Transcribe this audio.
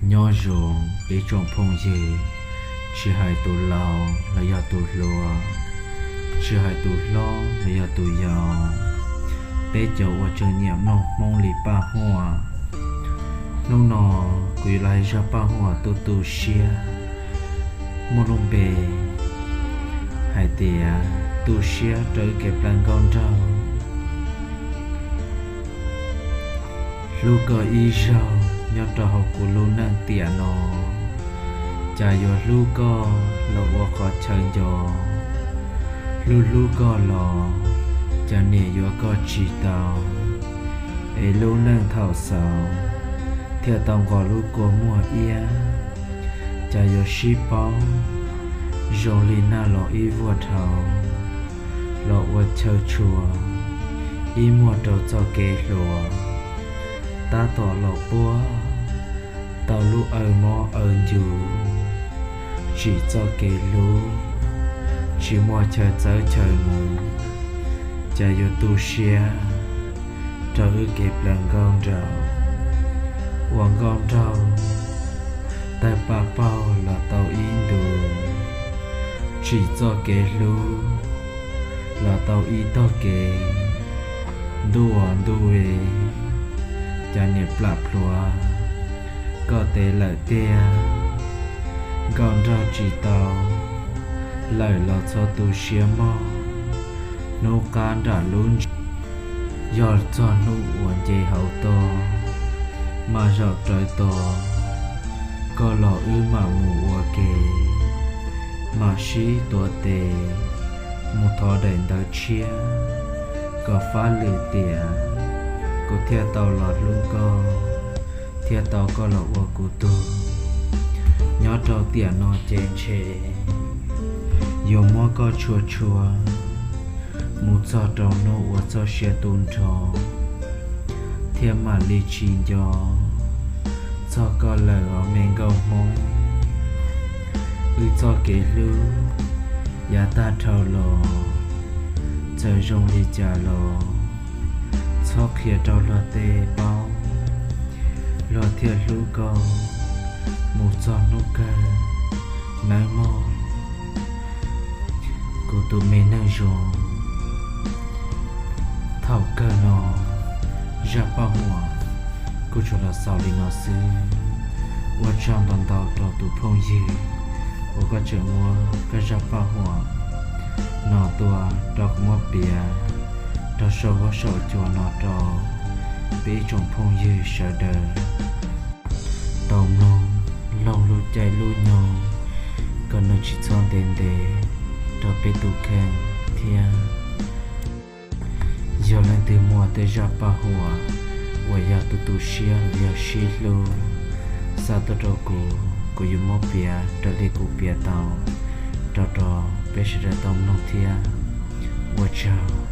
Nyob zoo peb tsoom phooj ywg, tsis hais tus laus los yog tus hluas, tsis hais tus hlob los yog tus yau, peb cov uas tseem nyiam mloog Hmoob li Paj Huam. Hnub no kuv yuav los hais zaj paj huam tu tu siab muaj lub npe hais tias tu siab rau wb kev plaws nkauj nraug. Hlub koj ib zaug nyob rau hauv kuv lub neej tiam no, cas yuav hlub koj los ua qhov chaw nco, hlub hlub koj los cas niam yuav koj tsis tau, es lub neej thaum xaus thiaj tau nqos lub kua muag iab, cas yuav sib paub zoo li nag los ib vuag dhau, los ua chaw tshua ib muag rau txoj kev hluas, tab tom los puab tau lub aw mob aw ncu, tsim txoj kev hlub tsis muaj chaw txawb chaw mus, cas yuav tu siab rau wb kev plaws nkauj nraug. Ua nkauj nraug tawg paj paug los tau ib ntus, tsim txoj kev hlub los tau ib tog kev, ntuj as ntuj es, cas niam plam plhuav koj tes lawm tiag, nkauj nraug tsis tau lawm los txhob tu siab mog, hnub qab nram lub ntsis yog txog hnub uas nce hauv toj, mas zaum rawv tos koj los wb mam mus ua ke, mam sib tuav tes mus thov daim ntawv tshiab kom fab lwm tiam, kuv thiaj tau los hlub koj, thiaj tau koj los ua kuv tug. Nyob rau tiam no ces ntshe yuav muab koj tshua tshua mus txog rau hnub uas txoj sia tu nrho, thiaj mam li tsis nco txog koj lawm os me nkauj Hmoob. Wb txoj kev hlub yav tag dhau los, txawm zoo li cas los txhob qhia rau luag tej paub, luag thiaj hlub koj mus txog hnub kawg nawb mog, kuv tus me neeg zoo. Thaum kawg no zaj paj huam kuj tsuas los xaus li no xwb. Ua tsaug ntau ntau rau tus phooj ywg uas koj tseem muab koj zaj paj huam no tuaj rau kuv muab piav rau saum huab saum cua no rau peb ib tsoom phooj ywg sawv daws tau mloog, loog lub caij lub nyoog kom nws tsis txhob ntev ntev rau peb tus kheej thiab. Yog leej twg muaj tej zaj paj huam uas yog tu tu siab los yog sib hlub xa tuaj rau kuv, kuv yuav muab piav raws li kuv piav tau rau rau peb sawv daws tau mloog thiab. Ua tsaug.